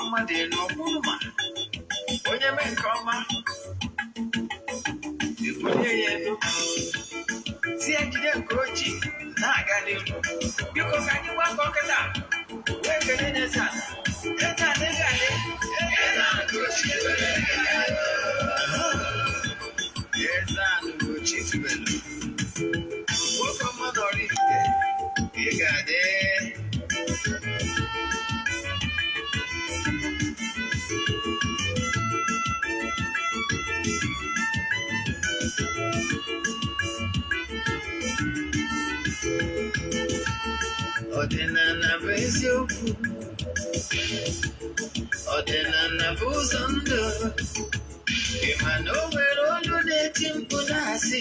Mmadụ elu ọkwụrụ ma onye mee nke ọma, ebulie ya elu, si ya jide nke o ji na-aga n'ihu. Biko, ka anyị gbakọ kịta wee kelee n'eze ala. Eze ala, eze ala, eze ala Ugochi tubelu. Eze ala Ugochi tubelu, nwoke ọma na Oraifite, ị ga-adị. Ọdịnala bụ eziokwu, ọdịnala bụ ụzọ ndụ. Ị ma na o nwere olu na-eti mkpu na-asị,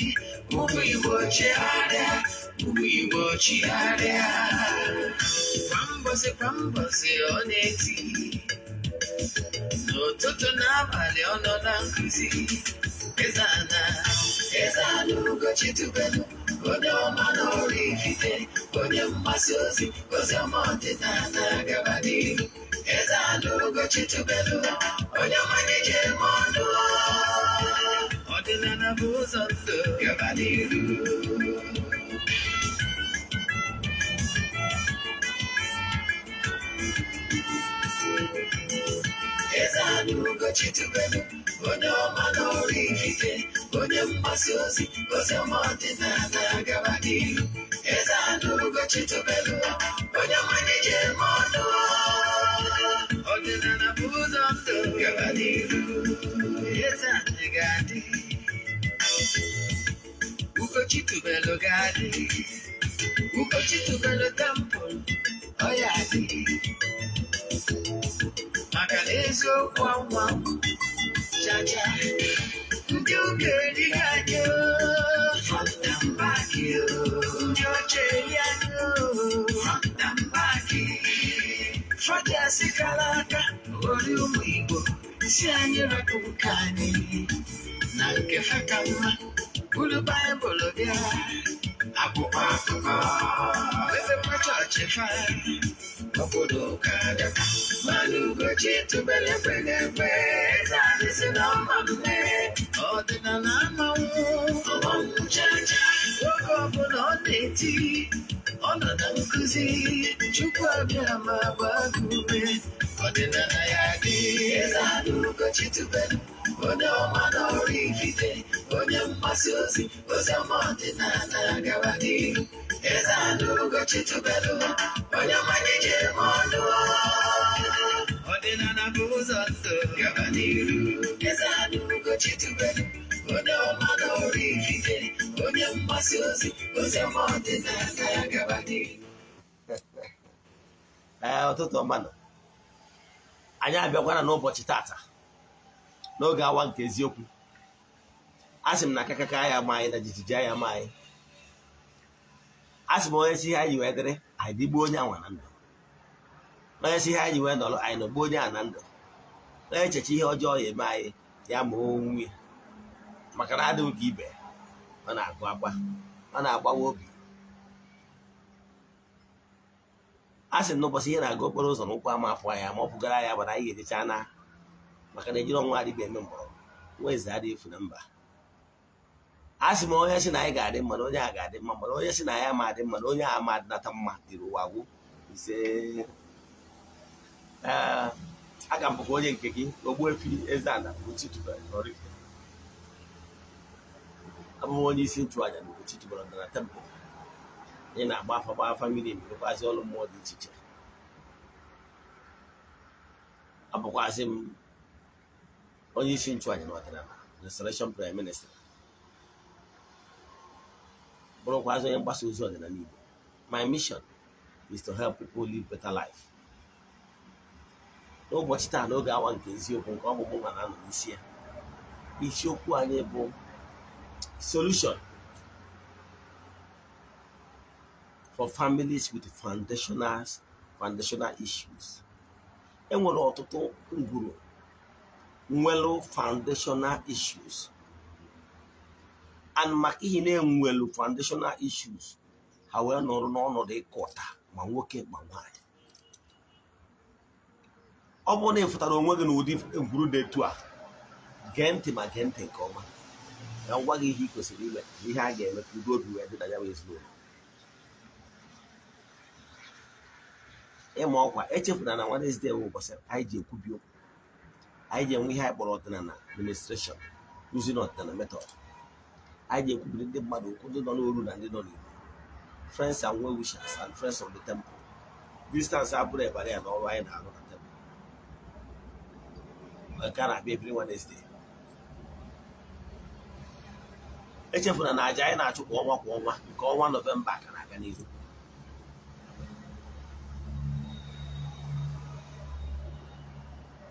"Ụmụ Igbo, chigharịa, ụmụ Igbo, chigharịa." Kwa mbọsị kwa mbọsị ọ na-eti, n'ụtụtụ na abalị ọ nọ na nkụzi. Eze ana, eze ana Ugochi tubelu, onye ọma na Oraifite, onye mgbasa ozi ozi ọma ọdịnala, gaba n'ihu. Eze ana Ugochi tubelu, onye ọma na-eje eme ọnụ, ọdịnala bụ ụzọ ndụ, gaba n'ihu. Eze ana Ugochi tubelu, onye ọma na Oraifite, onye mgbasa ozi ozi ọma ọdịnala, gaba n'ihu. Eze ana Ugochi tubelu, onye ọma na-eje eme ọnụ, ọdịnala bụ ụzọ ndụ, gaba n'ihu. Eze anyị ga-adị, Ugochi tubelu ga-adị, Ugochi tubelu temple ọ ya adị, maka na eziokwu anwa chacha. Ndị ụka erighị anyị front and back, ndị ọcha eri anyị front and back. Fọdụ kara aka ori ụmụ Igbo si anyị rapụ nke anyị na nke fa ka mma, buru Baịbụl bịa, akwụkwọ akụkọ, mepekwa chọọchị fa, obodo ụka bịakwa. Mana Ugochi tubelu ekweghị ekwe. Eze anyị si na ọma mme, ọdịnala amanwụ ọmanwụ chacha. Oge ọbụla ọ na-eti, ọ nọ na nkụzi. Chukwu abịa ma gbaa gị ume, ọdịnala ya dị. Eze anyị Ugochi tubelu, onye ọma na Oraifite, onye mgbasa ozi ozi ọma ọdịnala, gaba n'ihu. Eze anyị Ugochi tubelu, onye ọma na-eje eme ọnụ, ọdịnala bụ ụzọ ndụ, gaba n'ihu. Eze anyị Ugochi tubelu, onye ọma na Oraifite, onye mgbasa ozi ozi ọma ọdịnala, gaba n'ihu. Ee, ụtụtụ ọma nọ. Anyị abịakwara n'ụbọchị tata n'oge awa nke eziokwu. A sị m na akakaka ya ama anyị, na jijiji ya ama anyị. A sị m, onye si ihe anyị wee dịrị anyị, dịgbuo onye anwa na ndụ. Onye si ihe anyị wee nọrọ, anyị nọgbuo onye a na ndụ. Onye echeche ihe ọjọọ ya eme anyị, ya ma onwe ya, maka na adịghị ka ibe. Ọ na-agụ akwa, ọ na-agbawa obi. A sị m n'ụbọchị ihe na-aga okporo ụzọ na ụkwụ ama afọ anyị ma ọ pụgara ya bụ na anyị ga-ejecha na, maka na ejiri ọnwa adịghị eme mgbọrọgwụ, nwa eze adịghị efu na mba. A sị m, onye sị na anyị ga-adị mma, na onye a ga-adị mma, mana onye sị na anyị ama adị mma, na onye a ama adịnata mma, dịrị ụwa gwụ. Ise. Ee, aga m bụkwa onye nke gị, Ogbuefi Eze-Ana Ugochi tubelu n'Oraifite. Abụ m onye isi nchụaja na Ugochi tubelu na temple. Anyị na-agba afa, gba afa mmiri emi, rụkwazị ọrụ mmụọ dị iche iche. Abụkwazị m onye isi nchụaja na ọdịnala Restoration Prayer Ministry, bụrụkwazị onye mgbasa ozi ọdịnala Igbo. My mission is to help people live better life. N'ụbọchị taa, n'oge awa nke eziokwu, nke ọ bụ mụ na-anọ n'isi ya, isiokwu anyị bụ solution for families with foundational issues. Enwere ọtụtụ ngwuru nwelu foundational issues, and maka ihe na-enwelu foundational issues, ha wee nọrọ n'ọnọdụ ịkọta ma nwoke ma nwaanyị. Ọ Ọ bụrụ na ị fụtara onwe gị n'ụdị ngwuru dị etu a, gee ntị, ma gee ntị nke ọma ka m gwa gị ihe ị kwesịrị ime na ihe a ga-eme ka udo obi wee dị na ya bụ ezinụlọ. Ịma ọkwa, echefuna na Wednesday bụ ụbọchị anyị ji ekwubi okwu, anyị ji enwe ihe anyị kpọrọ ọdịnala ministration using ọdịnala method. Anyị ji ekwubiri ndị mmadụ okwu, ndị nọ n'oru na ndị nọ n'Igbo, friends and well wishers and friends of the temple. Distance abụrụ ebara ya n'ọrụ anyị na-arụ na temple nke a na-abịa every Wednesday. Echefuna na aja anyị na-achụ kwa ọnwa kwa ọnwa, nke ọnwa Nọvemba ka na-aga n'ihu.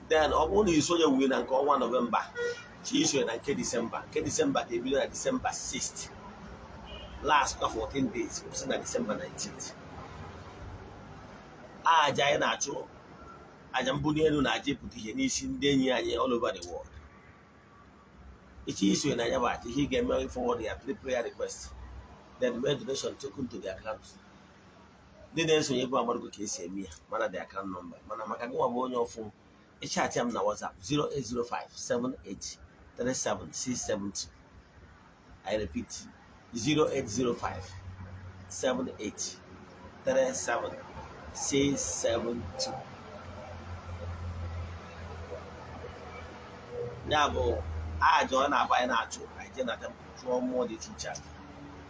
Then ọ bụrụ na isonye wuye na nke ọnwa Nọvemba, chi isonye na nke Disemba. Nke Disemba ga-ebido na Disemba 6, last kwa 14 days, kwụsị na Disemba 19. Aja anyị na-achụ, aja mbuli elu na aja ịpụta ihe n'isi ndị enyi anyị all over the world. Ichi isonye na ya bụ aja, ihe ị ga-eme, forward ya three prayer request, then make donation token to the account. Ndị na-esonye bụ amarụgo ka esi eme ya, mana the account number, mana maka gị nwa bụ onye ọfụ, ịchatị m na WhatsApp 08057837672. I repeat, 08057837672. Ya bụ aja ọ na-abụ anyị na-achụ, anyị jee na temple chụọ mmụọ dị iche iche,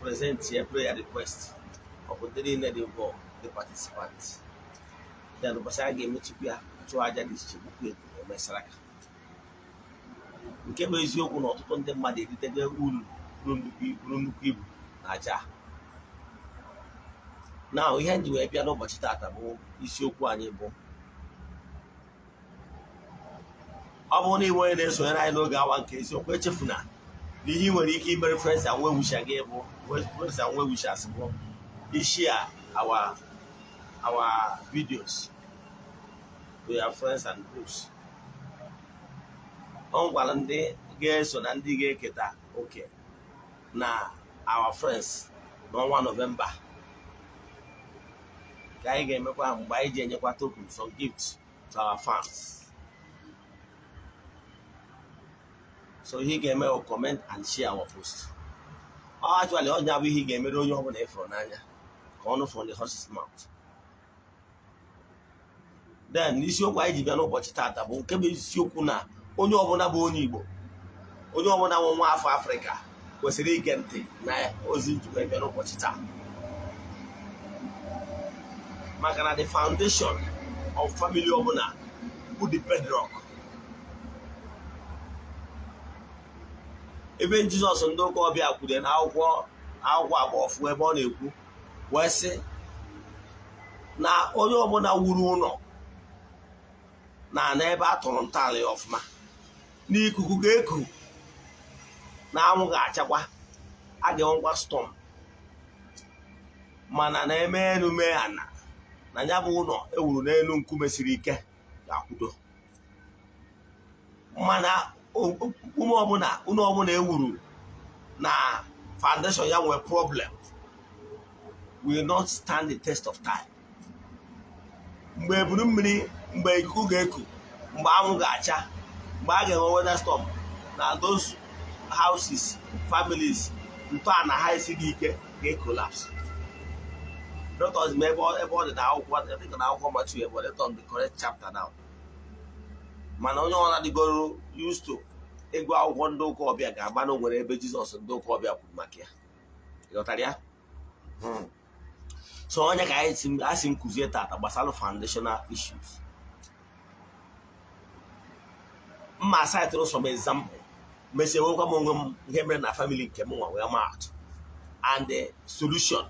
present ya prayer request ọ bụ ndị niile dị involved, the participants. Then ụbọchị a ga-emechikwa ya, chụọ aja dị iche iche, gbukwu ebu, emesara aka. Nke bụ eziokwu na ọtụtụ ndị mmadụ eritego uru buru nnukwu ibu na aja a. Na ihe m ji wee bịa n'ụbọchị taata bụ isiokwu anyị bụ, ọ bụrụ na ị onye na-esonyere anyị n'oge awa nke eziokwu, echefuna na ihe ị nwere ike imere friends and well wisher gị bụ, friends and well wishers, bụ ishare our videos to your friends and groups. Ọ gwara ndị ga-eso na ndị ga-eketa oke na our friends n'ọnwa Nọvemba, ka anyị ga-emekwa mgbe anyị ji enyekwa token, some gifts to our fans. So ihe ị ga-eme bụ comment and share our post. Ọ actually onye abụ ihe ị ga-emere onye ọbụla ịfụrụ n'anya, ka ọnụ from the horse's mouth. Then isiokwu anyị ji bịa n'ụbọchị taata bụ nke bụ isiokwu na onye ọbụla bụ onye Igbo, onye ọbụla nwe nwa afọ Afrịka kwesịrị ige ntị na ozi njikwa bịa n'ụbọchị taa, maka na the foundation of family ọbụla bụ the bedrock. Ebe Jizọs ndị ụka ọbịa kwuru na akwụkwọ agba ọfụ, ebe ọ na-ekwu wee sị na onye ọbụla wuru ụlọ na ana ebe a tụrụ ntọala ya ọfụma, n'ikuku ga-eku, na anwụ ga-achakwa, a ga-enwekwa storm, mana na-eme elu mee ana, na ya bụ ụlọ ewuru n'elu nkume siri ike ga-akwudo. Mana nkume ọbụla, ụlọ ọbụla ewuru na foundation ya nwee problem will not stand the test of time. Mgbe eburu mmiri, mgbe ikuku ga-eku, mgbe anwụ ga-acha, mgbe a ga-enwe weather storm na those houses, families, ntọala ha esighị ike ga-collapse. Let us ma ebe ọ dị na akwụkwọ, I think na akwụkwọ Matthew, but let us the correct chapter now. Mana onye ọ na-adịgoro used to ịgụ akwụkwọ ndị ụka ọbịa ga-agba na o nwere ebe Jizọs ndị ụka ọbịa kwuru maka ya. Ịghọtara ya? So onye ka anyị asị m kụzie tata gbasara foundational issues. Mma citụrụ some example, mesie nwekwa m onwe m ihe mere na family nke m nwa wee maa atụ and the solution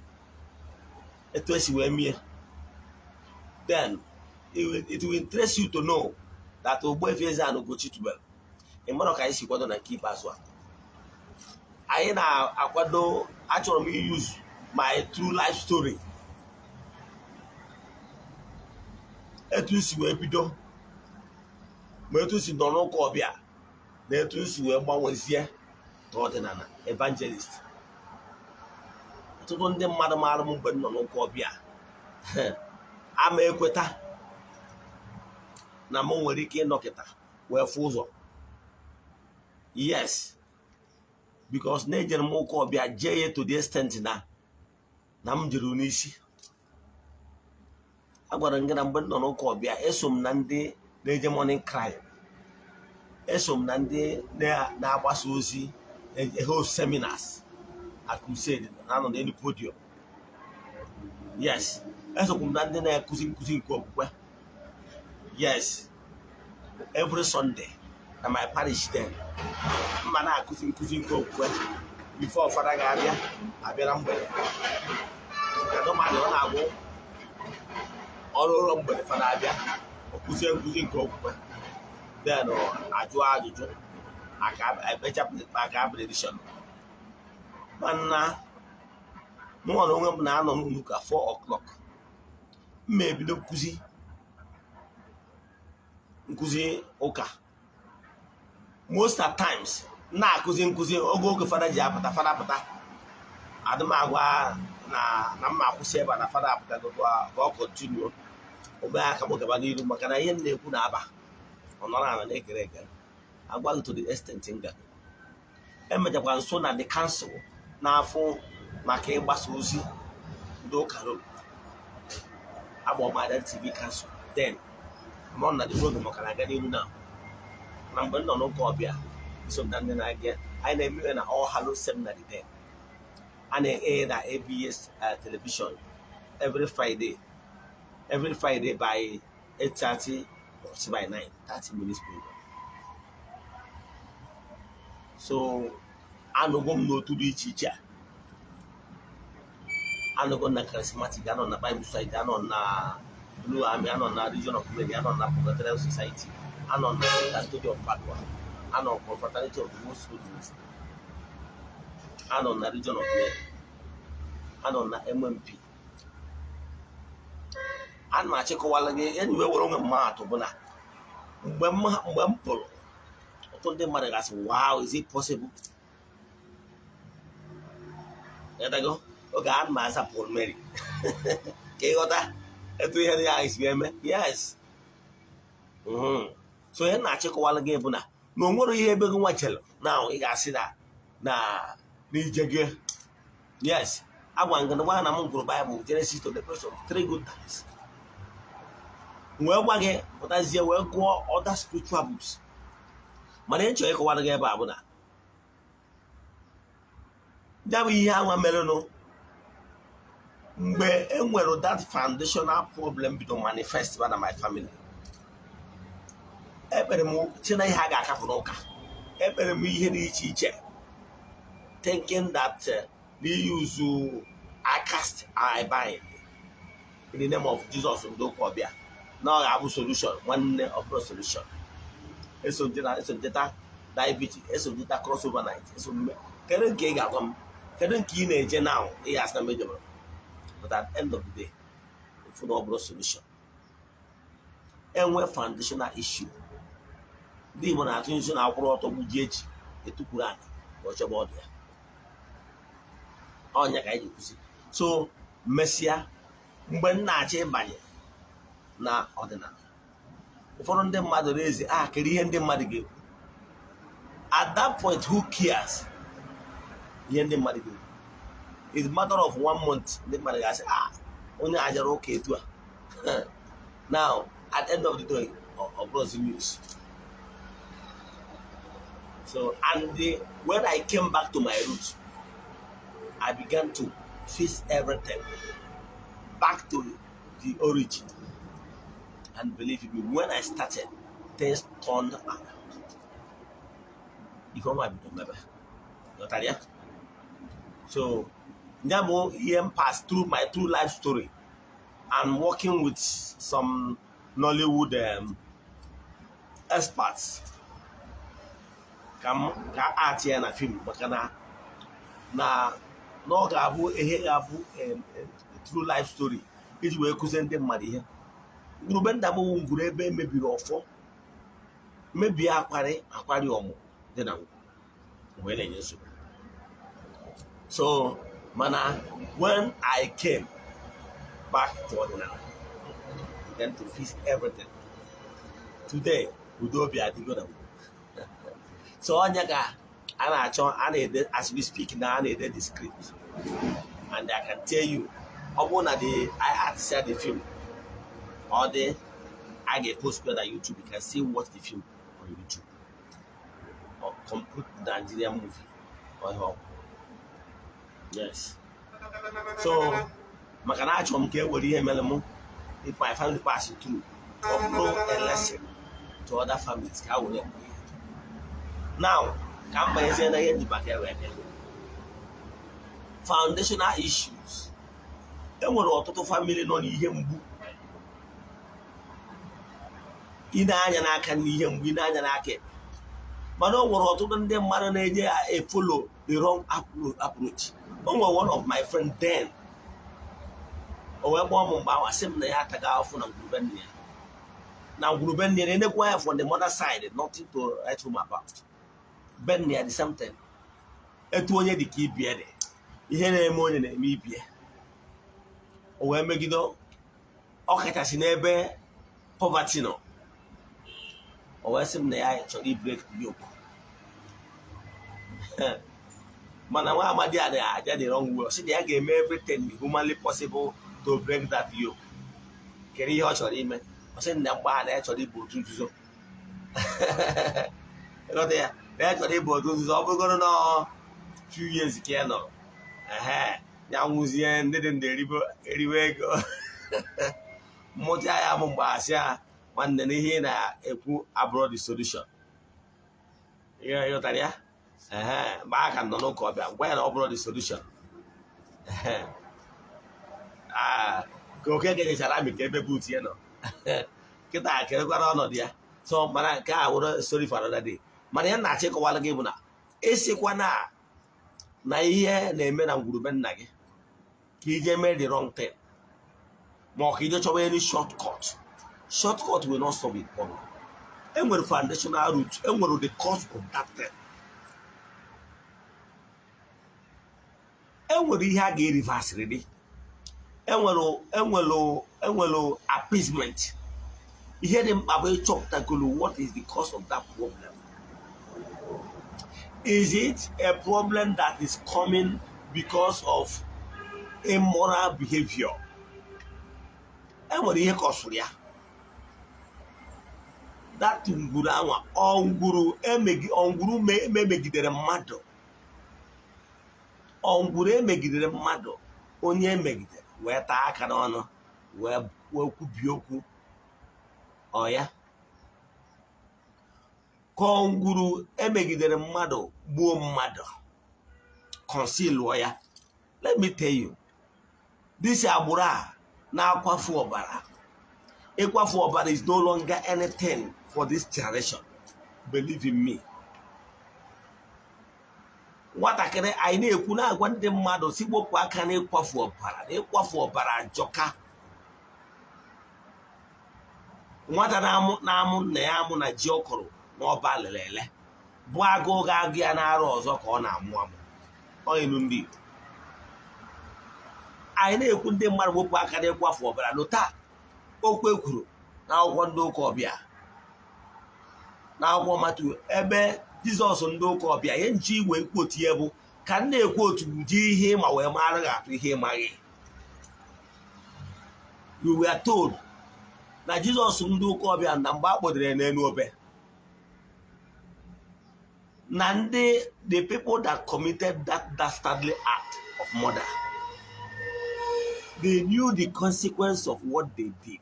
etu esi wee mie. Then it will interest you to know that Ogbuefi Eze-Ana Ugochi tubelu, ị mara ka anyị si kwado na nke ikpeazụ a anyị na-akwado. Achọrọ m use my true life story, etu si wee bido, ma etu si nọ n'ụka ọbịa na etu si wee gbanwezie n'ọdịnala evangelist. Ọtụtụ ndị mmadụ maara m mgbe m nọ n'ụka ọbịa ama ekweta Na m nwere ike ịnọkịta wee fụ ụzọ. Yes, because na-ejere m ụka ọbịa jee ya to the extent na m jere n'isi. Agwara m gị na mgbe m nọ n'ụka ọbịa, eso m na ndị na-eje morning cry, eso m na ndị na-agbasa ozi, host seminars na crusade, na-anọ n'elu podium. Yes, esokwu m na ndị na-akụzi nkụzi nke okwukwe. Yes, every Sunday na my parish then, mma na-akụzi nkụzi nke okwukwe before fada ga-abịa abịa na mgbede. Ka normally ọ na-agwụ ọrụ ụlọ mgbede, fada abịa, ọ kụzie nkụzi nke okwukwe, then ajụọ ajụjụ aka ekpechapụ aka benediction. Mana mụnwa na onwe m na-anọ n'ụka 4 o'clock, m ma ebido nkụzi ụka. Most at times na-akụzi nkụzi oge fada ji apụta. Fada pụta, adịmagwa na mma akwụsị ebe a na fada apụtago, ka ọ continue ome aka m gaba n'iru, maka na ihe m na-ekwu na-aba ọ nọrọ ala na-ekere ekere. Agwa gị to the extent nga emechakwa nso na the council na-afụ maka ịgbasa ozi ndị ụka Rom agbọmada TV council. Then nọ na the program maka na-aga n'iru na mgbe m nọ n'ụka ọbịa, so na ndị na-aga, anyị na-eme na All Hallows Seminary. Then a na-e na ABS television every Friday, every Friday by 8:30 or by 9, 30 minutes program. So anụgo m n'otu dị iche iche a. Anụgo na Charismatic, anọ na Bible Society, anọ na Blue Army, anọ na Legion of Mary, anọ na Purgatorial Society, anọ na St. Anthony of Padua, anọ Confraternity of the Most Holy Rosary, anọ na Legion of Mary, anọ na MMP. Ana m achịkọwala gị enyi wee were onwe m atụ bụ na mgbe m pụrụ, ọtụtụ ndị mmadụ ga-asị, "Wow, is it possible?" Ịghọtago? Oge a m aza Paul Mary ka ịghọta etu ihe ndị ahụ si eme. Yes. So ihe na-achịkọwala gị bụ na o nwere ihe ebe gị nwa chere na ị ga-asị na n'ije gị. Yes, agwa m gị na gwa na m gụrụ Bible Genesis to Revelation three good times, wee gwa gị pụtazie wee gụọ other spiritual books. Mana ị chọrọ ịkọwara gị ebe a bụ na ya bụ ihe anwa merenụ mgbe e nwere that foundational problem bido manifest na my family. Ekpere m che na ihe a ga-akapụ n'ụka. Ekpere m ihe dị iche iche, thinking that use I cast, I bind in the name of Jesus, ndị ụka ọbịa, na ọ ga-abụ solution. Nwanne, ọ bụrụ solution. Eso njeta diabetes, eso njeta crossover night, eso mme. Kedu nke ị ga-agwa m? Kedu nke ị na-eje now ị ga-asị na mejọrọ? But at the end of the day, ifu na ọ bụrụ solution. Enwe foundational issue, ndị Igbo na-atụ nso na akwụrụ ọtọ gbujie ji etukwuru ala ka ọ chọba ọdụ ya. Ọnya ka anyị ji kwụsị. So mesịa, mgbe m na-achọ ịbanye na ọdịnala, ụfọdụ ndị mmadụ na-ezi a kedu ihe ndị mmadụ ga-ekwu. At that point, who cares ihe ndị mmadụ ga-ekwu? It's matter of one month, ndị mmadụ ga-asị, "Ah, onye ajara ụka etu a." Now, at the end of the day, ọ bụrụzi news. So and when I came back to my roots, I began to face everything back to the origin. And believe me, when I started, things turned around. Ife ọma bido mebe. Ghọtara ya? So ya bụ ihe m pass through, my true life story. I'm working with some Nollywood experts ka m ka art ya na film, maka na ọ ga-abụ ihe ga-abụ true life story iji wee kụzie ndị mmadụ ihe. Ngwurube nna m wụ ngwuru ebe e mebiri ọfọ, mebie akwarị ọmụ dị na ngwuru wee na-enye nsogbu. So mana when I came back to ọdịnala, began to fix everything. Today, udo obi adịgo na so onye ka a na-achọ, a na-ede as we speak na a na-ede the script. And I can tell you, ọ bụrụ na the I act the film, ọ dị a ga-epost na YouTube. You can still watch the film on YouTube or complete Nigerian movie or ihe ọ. Yes, so maka na achọrọ m ka e were ihe mere mụ, if my family pass through, ọ bụrụ a lesson to other families ka ha were mụ ihe. Now, ka m banyezie na ihe ndị maka wee bịa, foundational issues. E nwere ọtụtụ family nọ n'ihe mgbu. Ị na-anya n'aka n'ihe mgbu, ị na-anya n'aka ekpe, mana o nwere ọtụtụ ndị mmadụ na-eje e-follow the wrong approach. O nwere one of my friend then, o wee kpọọ m mgbe ahụ, sị m na ya ataghị afụ na ngwurube nne ya, na ngwurube nne ya na-enekwa ya from the mother side, nothing to write home about. Be nne ya, the same thing. Etu onye dị ka ibie dị, ihe na-eme onye na-eme ibie. O wee megide, ọ kachasị n'ebe poverty nọ. O wee sị m na ya chọrọ i-break the yoke, mana nwa amadi a na-aja the wrong way. Ọ sị na ya ga-eme everything humanly possible to break that yoke. Kedu ihe ọ chọrọ ime? Ọ sị na mgbe a na ya chọrọ ịbụ otu nzuzo. Ịghọta ya, na ya chọrọ ịbụ otu nzuzo, ọ bụrụgoro na few years ka ya nọrọ, ehe, ya nwụzie, ndị dị ndụ eribe ego. Mmụta ya bụ mgbe asị ya, nwanne, na ihe ị na-ekwu abụrụ the solution. Ịghọtara ya? Ehe, mgbe a ka nọ n'ụka ọbịa, gwa ya na ọ bụrụ the solution. Ehe. Ah, ka oke ganyechara amị ka ebe buut ya nọ kịta kerekwara ọnọdụ ya. So mana nke a wụrụ story for another day. Mana ya na-achọ ịkọwara gị bụ na ịsịkwa na ihe na-eme na ngwurube nna gị ka ije mee the wrong thing, ma ọ ka ije chọba any shortcut. Shortcut will not solve the problem. Enwere foundational root, enwere the cause of that thing, enwere ihe a ga-erivasịrị, enwere appeasement. Ihe dị mkpa bụ ịchọpụtagolo what is the cause of that problem. Is it a problem that is coming because of immoral behavior? Enwere ihe kọsụrụ ya, that ngwuru anwa, ọ ngwuru emegidere mmadụ, ọ ngwuru emegidere mmadụ, onye emegidere wee taa aka n'ọnụ, wee kwubie okwu ọ ya, ka ọ ngwuru emegidere mmadụ gbuo mmadụ, conceal ya. Let me tell you, this agbụrụ a na-akwafu ọbara, ịkwafu ọbara is no longer anything for this generation. Believe in me. Nwatakịrị anyị na-ekwu, na-agwa ndị mmadụ si gbopụ aka n'ịkwafu ọbara, na ịkwafu ọbara ajọka. Nwata na-amụ nna ya amụ na ji ọ kụrụ n'ọba lere ele bụ agụụ ga-agụ ya n'arụ ọzọ ka ọ na-amụ amụ. Ọ ilu ndị Igbo. Anyị na-ekwu, ndị mmadụ wepụ aka n'ịkwafu ọbara. Lụta okwu ekwuru n'akwụkwọ ndị ụka ọbịa, n'akwụkwọ Matu, ebe Jizọs ndị ụka ọbịa, ihe nji igwe ekwu otu ya bụ ka m na-ekwu otu ji ihe ịma wee mara gị atụ ihe ịmaghị. We were told na Jizọs ndị ụka ọbịa, na mgbe a kpọdere n'elu obe, na ndị, the people that committed that dastardly act of murder, they knew the consequence of what they did,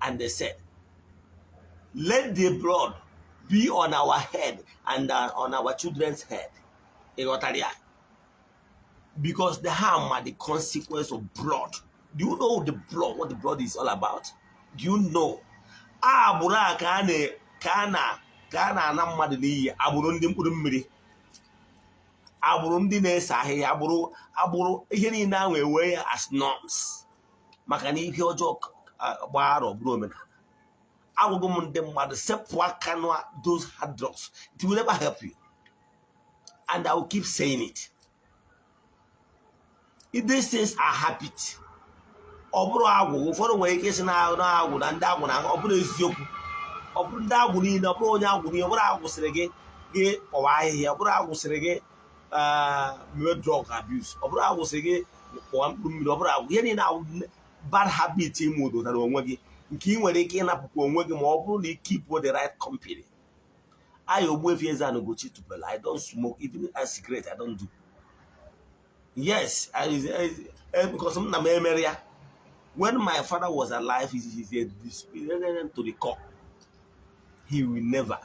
and they said, "Let the blood be on our head and on our children's head." Ị ghọtara ya? Because the harm and the consequence of blood. Do you know the blood, what the blood is all about? Do you know? Agbụrụ a ka a na-ana mmadụ n'iyi, agbụrụ ndị mkpụrụ mmiri, agbụrụ ndị na-ese ahịhịa, agbụrụ ihe niile ahụ ewe ya as norms, maka na ihe ọjọọ gbara ọ bụrụ omenala. Agwụgwụ m ndị mmadụ, sepụ aka na those hard drugs. It will never help you, and I will keep saying it. If these things are habit, ọ bụrụ agwụ, ụfọdụ nwere ike ịsị na agwụ na ndị agwụ na ọ bụrụ eziokwu. Ọ bụrụ ndị agwụ niile, ọ bụrụ onye agwụ niile, ọ bụrụ agwụsịrị gị gị kpọwa ahịhịa, ọ bụrụ agwụsịrị gị mewe drug abuse, ọ bụrụ agwụsịrị gị kpọwa mkpụrụ mmiri, ọ bụrụ agwụ ihe niile ahụ, bad habit ime udotara onwe gị nke ị nwere ike ịnapụkwa onwe gị ma ọ bụrụ na ị keep the right company. I, Ogbuefi Eze-Ana Ugochi Tubelu, I don't smoke, even a cigarette I don't do. Yes, because m na m emere ya. When my father was alive, he is a disciplinarian to the core. He will never.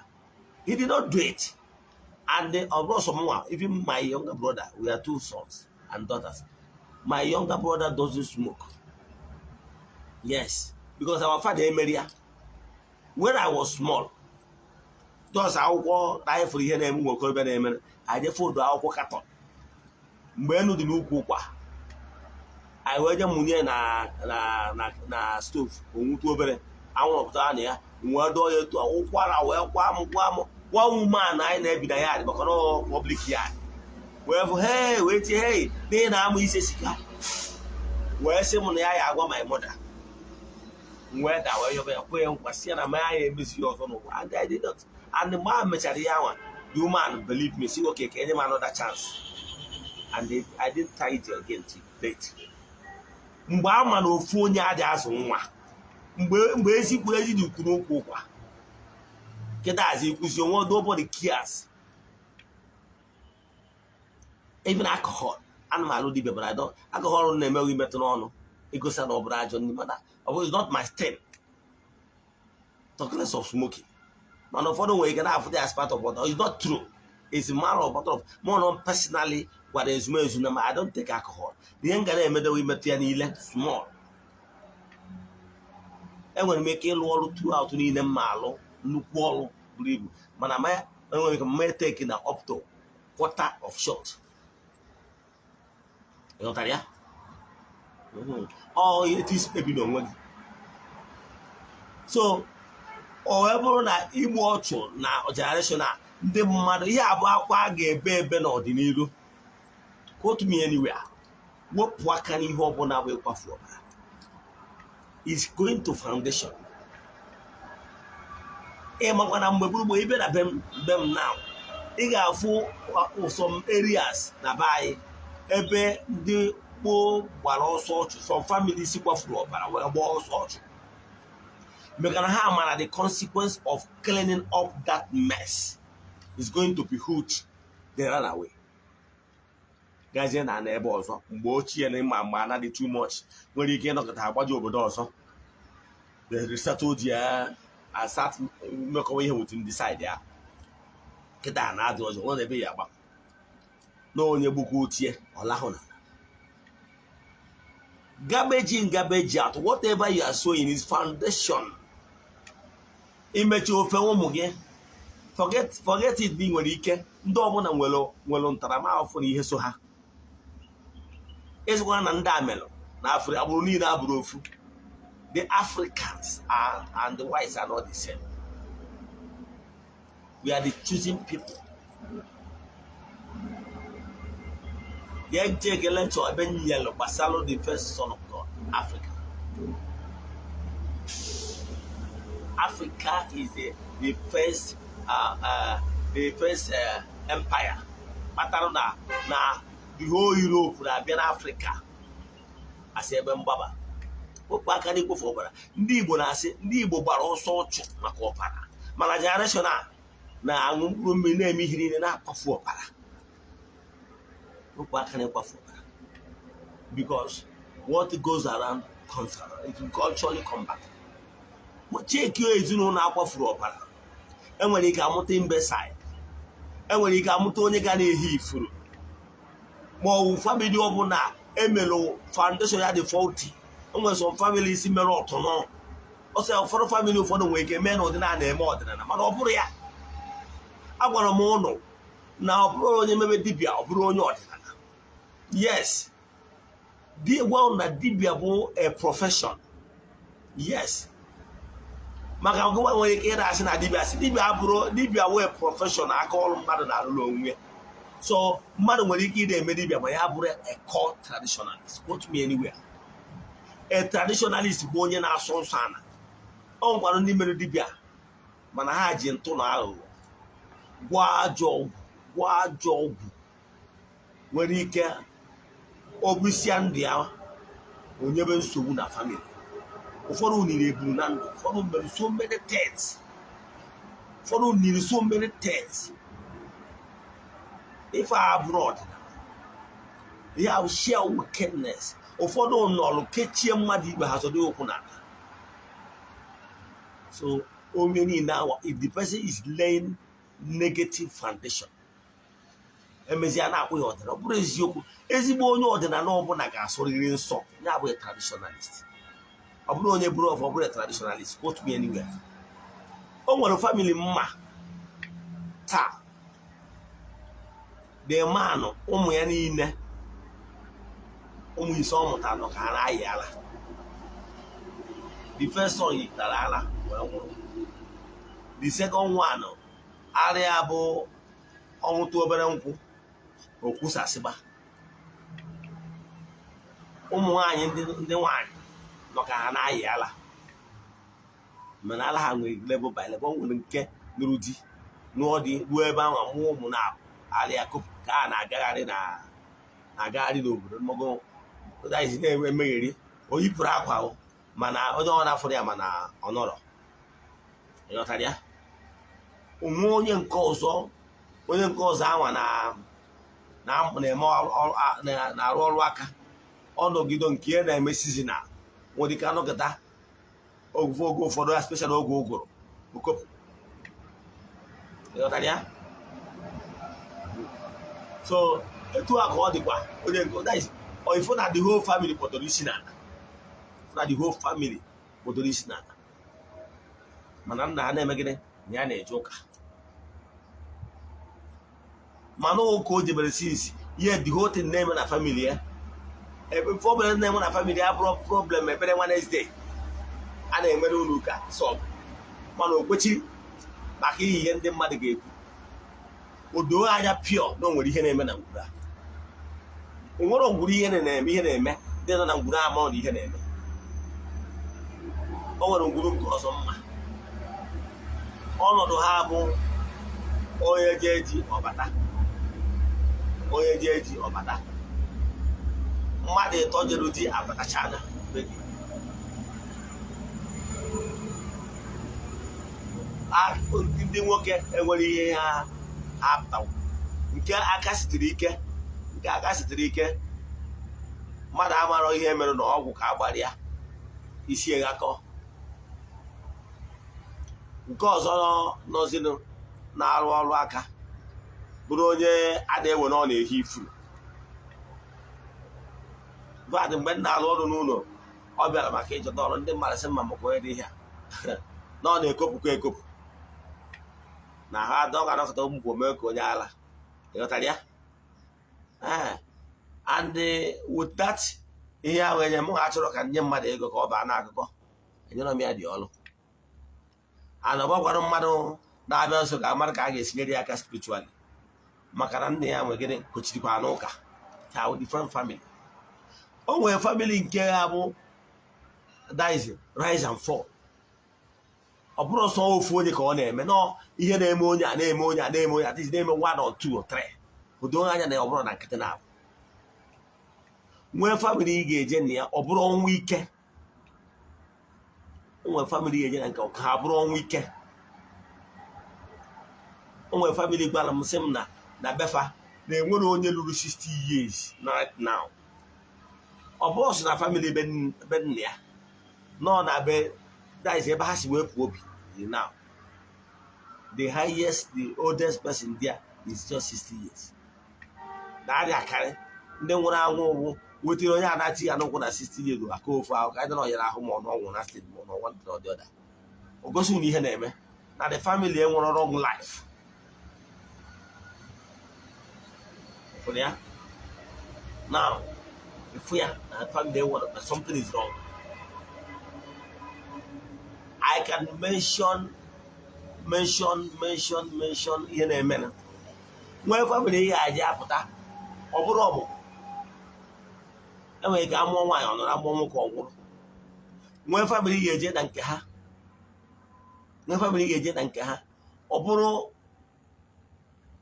He did not do it. And then, of course, even my younger brother, we are two sons and daughters. My younger brother doesn't smoke. Yes, because our father emere ya. When I was small, just akwụkwọ na anyị fụrụ ihe na-eme ụmụ okorobịa na-eme, anyị je fold akwụkwọ carton mgbe enu dị n'ukwu ụkwa, anyị wee je mụnye na stove, onwutu obere anwụrụ pụtara na ya, wee dọọ ya etu a, ụkwara wee kwa m kwa m gwa woman anyị na-ebi na yard, maka na public yard, wee fụ, hey, wee tie, "Hey, n'ihi na amụ ise sika," wee sị m na ya ya agwa my mother. Wee da wee yọba ya, kwe ya nkwa, si ya na ma ya emezi ya ọzọ n'ụwa, and I did not. And mgbe ahụ mechara ya nwa, the woman believe me, si, "Okay, ka enye m another chance," and I didn't tie it again till date. Mgbe a ma na ofu onye adị azụ nwa, mgbe ezikwu ezi dị ukwu n'okwu ụkwa, kịta azụ ikwuzi onwe, nobody cares. Even alcohol, ana m alụ dibia, but I don't. Alcohol na-emeghị imetụ n'ọnụ igosi na ọ bụrụ ajọ ndị, mana ọ bụ, it's not my thing, talk less of smoking. Mana ụfọdụ nwere ike na-afụ as part of what it's not true. It's a matter of matter of mụ na personally gwara ezumezu na ma I don't take alcohol. Ihe m ga na-emedewe imetụ ya niile small. Enwere m ike ịlụ ọrụ throughout niile, mma alụ nnukwu ọrụ buru ibu, mana ma enwere ike ma take na up to quarter of shot. Ịghọtara ya? Ọ etu isi kpebi n'onwe gị. So o wee bụrụ na igbu ọchụ na generation a, ndị mmadụ, ihe abụọ akwa a ga-ebe ebe n'ọdịnihu. Quote me anywhere, wepụ aka n'ihe ọbụla bụ ịkwafu ọbara is going to foundation. Ịmakwa na mgbe gburugburu ịbịa na be m now, ị ga-afụ some areas na be anyị ebe ndị gboo gbara ọsọ ọchụ, some families kwafuru ọbara wee gbaa ọsọ ọchụ, maka na ha mara the consequence of cleaning up that mess is going to be huge. They ran away, gazie na ebe ọzọ. Mgbe ochie na ịma mgbe ana dị too much, nwere ike ịnọkọta agbaji obodo ọzọ. They resettled ya and start mmekọwa ihe with ndị side ya. Kịta na-adị ọzọ nwere ebe ya agba na onye gbukwa ochie ọlahụ na garbage in, garbage out. Whatever you are sowing is foundation. Imechi ofe ụmụ gị, forget, forget it. Dị nwere ike ndị ọbụla nwere ntaramahụhụ na ihe so ha ịzụkwa na ndị amelụ na Afrịka agbụrụ niile abụrụ ofu. The Africans are, and the whites are not the same. We are the choosing people. Ga-eje lecture ebe nyelụ gbasara the first son of God, Africa. Africa is the first empire kpatara na the whole Europe na-abịa n'Africa asị ebe mgbaba. Wepụ aka n'ikpofu ọbara. Ndị Igbo na-asị ndị Igbo gbara ọsọ ọchụ maka ọbara, mana generation a na-aṅụ mkpụrụ mmiri, na-eme ihe niile, na-akwafu ọbara. Wepụ aka n'ịkwafu ọbara, because what goes around comes around. It will culturally come back. Cheki ezinụlọ akwafuru ọbara, enwere ike amụta imbecile, enwere ike amụta onye ga na-ehi ifuru, ma ọ bụ family ọbụla emelụ foundation ya dị faulty. O nwere some families mere ọtụnụ ọsọ. Ụfọdụ family, ụfọdụ nwere ike mee na ọdịnala na-eme ọdịnala, mana ọ bụrụ ya agwara m ụnụ na ọ bụrụ onye mebe dibịa, ọ bụrụ onye ọdịnala. Yes, di gwa ụnụ na dibịa bụ a profession. Yes, maka ọgụnwa nwere ike ịra asị na dibịa, asị dibịa abụrụ dibịa wee profession, aka ọrụ mmadụ na-arụrụ onwe ya. So mmadụ nwere ike ị na-eme dibịa ma ya bụrụ a core traditionalist. Quote me anywhere, a traditionalist bụ onye na-asọ nsọ ana. Ọ nwekwara ndị mere dibịa. Mana ha ji ntụ na aghụghọ gwọọ ajọ ọgwụ, gwọọ ajọ ọgwụ nwere ike ogbisia ndụ ya, onyebe nsogbu na family. Ụfọdụ niri eburu na ndụ, ụfọdụ mere so many things, ụfọdụ niri so many things. Ife a bụrụ ọdịnala, ihe ahụ sheer wickedness. Ụfọdụ nọrụ kechie mmadụ ikpe, ha zọdo ụkwụ n'ala. So onye niile awa, if the person is laying negative foundation, emezie na-akwụ ya ọdịnala. Ọ bụrụ eziokwu, ezigbo onye ọdịnala ọbụla ga-asụrịrị nsọ ya bụ traditionalist. Ọ bụrụ onye bụrụ ọfọ, ọ bụrụ traditionalist, quote me anywhere. O nwere family mma taa, the man, ụmụ ya niile, ụmụ 5 ọ mụtara nọ ka ha na-ayị ala. The first son yitara ala wee nwụrụ. The second one, arịa bụ ọnwụtụ obere nkwụ, okwusasịba. Ụmụ nwaanyị, ndị nwaanyị nọ ka ha na-ayị ala, mana ala ha nwere level by level. O nwere nke nụrụ di, nụọ di ruo ebe ahụ, mụọ ụmụ na arịa kopụ ka a na-agagharị na na-agagharị n'obodo mmago na-emegheri. O yipụrụ akwa o, mana onye ọ na-afụrụ ya, mana ọ nọrọ, ịghọtara ya? Onwe onye nke ọzọ, onye nke ọzọ anwa na na-eme na-arụ ọrụ aka. Ọ nọgido nke ya na-eme seasonal, nwere ike anọkọta oge oge ụfọdụ ya, special oge ụgụrụ, okopụ, ịghọtara ya? So etu a ka ọ dịkwa onye nke that is ifo na the whole family kpọtọrọ isi n'ala, na the whole family kpọtọrọ isi n'ala, mana nna ha na-eme gịnị? Na ya na-eje ụka, mana ụka o jebere since ihe the whole thing na-eme na family ya, ebe problem na-eme na family ya bụrụ problem ekpere Wednesday a na-enwere ụlọ ụka sọ, mana o kwechiri maka ihe ndị mmadụ ga-ekwu. O doo anya pure na o nwere ihe na-eme na ngwuru a. O nwere ngwuru ihe na-eme, ihe na-eme ndị nọ na ngwuru ama na ihe na-eme. O nwere ngwuru nke ọzọ mma, ọnọdụ ha bụ onye jee ji ọbata, onye jee ji ọbata. Mmadụ 3 jere di abatachana be gị. Ndị nwoke enwere ihe ha apụtawo nke aka sitere ike, nke aka sitere ike. Mmadụ amarọ ihe mere na ọgwụ ka agbara ya isi eghakọ. Nke ọzọ nọzinụ na-arụ ọrụ aka, bụrụ onye a na-ewe na ọ na-ehi ifuru vad. Mgbe m na-arụ ọrụ n'ụlọ, ọ bịara maka ịchọta ọrụ. Ndị mmadụ sị mma maka onye dị ihe a na ọ na-ekopụkwa ekopụ na ha ọ ga-anọkọta ụmụ mee ka onye ala, ịghọtara ya? Ee, and with that ihe ahụ enye m, ha chọrọ ka nye mmadụ ego ka ọ baa n'akụkọ enyere m ya dị ọrụ. And ọ gbakwara mmadụ na-abịa nso ka amara ka a ga-esinyere ya aka spiritually, maka na nna ya nwe gịnị kochirikwa n'ụka ka different family. O nwere family nke ya bụ that rise and fall. Ọ bụrụ sọ ofu onye ka ọ na-eme nọ, ihe na-eme onye a na-eme, onye a na-eme, onye at least na-eme one or two or three, o doo anya na ọ bụrụ na nkịtị na-abụ. Nwee family ị ga-eje na ya, ọ bụrụ ọnwụ ike. O nwere family ị ga-eje na nke ka ha bụrụ ọnwụ ike. O nwere family gwara m sị m na befa na enwere onye lụrụ 60 years right now. Ọ bụrụ sị na family be nna ya nọ na be, that is ebe ha si wee pụọ obi now, the highest, the oldest person there is just 60 years. Na-arịa akarị ndị nwụrụ anwụ ụgwụ wetara onye a na-ati ya n'ụkwụ na 60 years aka ofu ahụ ka anyị na ọyara ahụ, ma ọ n'ọnwụ na state, ma ọ n'ọnwa ndị ọdị ọda. O gosi na ihe na-eme na the family enwere wrong life. Fụrụ ya now, ifu ya na family enwere na something is wrong. I can mention, mention, mention, mention ihe na-eme na nwee family ihe aja apụta. Ọ bụrụ ọmụmụ, enwere ike amụọ nwaanyị, ọ nọrọ, amụọ nwoke, ọ nwụrụ. Nwee family ga-eje na nke ha. Nwee family ị ga-eje na nke ha, ọ bụrụ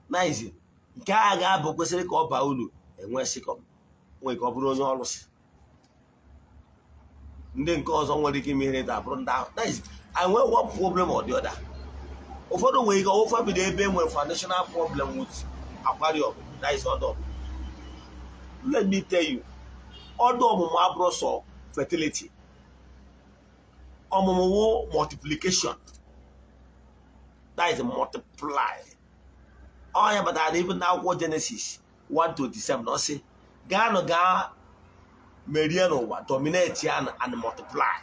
naizi nke a ga-abụ kwesịrị ka ọ baa uru, enwe sikọm nwee ka ọ bụrụ onye ọlụsị. Ndị nke ọzọ nwere ike ime ihe abụrụ ndị ahụ naizi enwe one problem or the other. Ụfọdụ nwere ike ọwụ family ebe nwere foundational problem with akwari ọmụmụ, that is ọdụ ọmụmụ. Let me tell you, ọdụ ọmụmụ abụrụ sọ fertility. Ọmụmụ wụ multiplication, that is multiply. Ọ ya batara na even n'akwụkwọ Genesis 1:27, ọ sị, "Gaanụ gaa merie n'ụwa, dominate ya and multiply."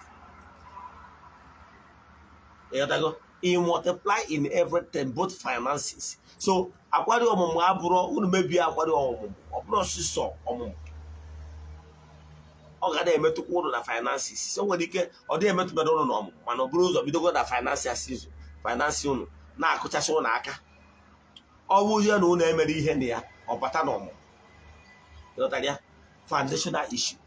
Ịghọtago? You multiply in everything, both finances. So akwari ọmụmụ abụrụ unu mebie akwari ọmụmụ, ọ bụrụ ọsịsọ ọmụmụ, ọ ga na-emetụkwa ụnụ na finances. So nwere ike ọ dịghị emetụbedo ụnụ n'ọmụmụ, mana ọ bụrụ ụzọ bidogo na finances, finance ụnụ na-akụchasị ụnụ aka. Ọ bụzie na ụnụ emere ihe na ya, ọ bata n'ọmụmụ. Ịghọtara ya? Foundational issue.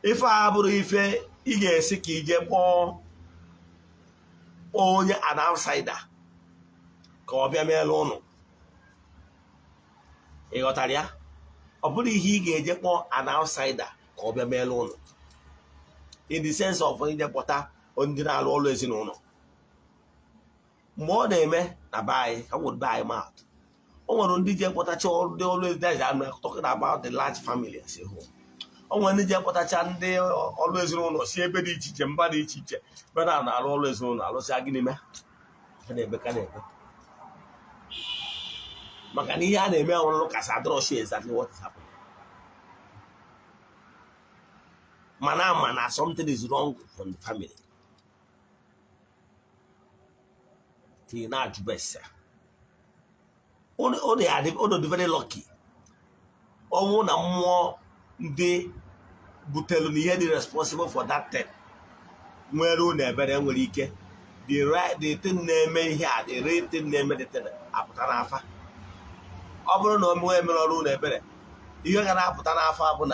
Ife a bụrụ ife ị ga-esi ka ije kpọọ onye an outsider ka ọ bịa meela ụnụ. Ị ghọtara ya? Ọ bụrụ ihe ị ga-eje kpọọ an outsider ka ọ bịa meela ụnụ, in the sense of ije kpọta ndị na-alụ ọrụ ezinụlọ. Mgbe ọ na-eme na be anyị, ka m be anyị maatụ, o nwere ndị ji ekpọtacha ndị ọrụ ezinụlọ. I'm talking about the large family as a whole. O nwere ndị ji ekpọtacha ndị ọrụ ezinụlọ si ebe dị iche iche, mba dị iche iche, ebe na na-arụ ọrụ ezinụlọ. Alụsịa, gịnị mee? Ha na-ebe ka na-ebe maka na ihe a na-eme ọrụ kasị adọrọchi exactly what is happening, mana ama na something is wrong from the family till na-ajụba ese. Unu dị very lucky. Ọnwụ na mmụọ ndị butere na ihe dị responsible for that thing nwere unu ebere, nwere ike the right, the thing na-eme ihe a, the real thing na-eme the thing apụta n'afa. Ọ bụrụ na o emere ọrụ unu ebere, ihe ga na-apụta n'afọ bụ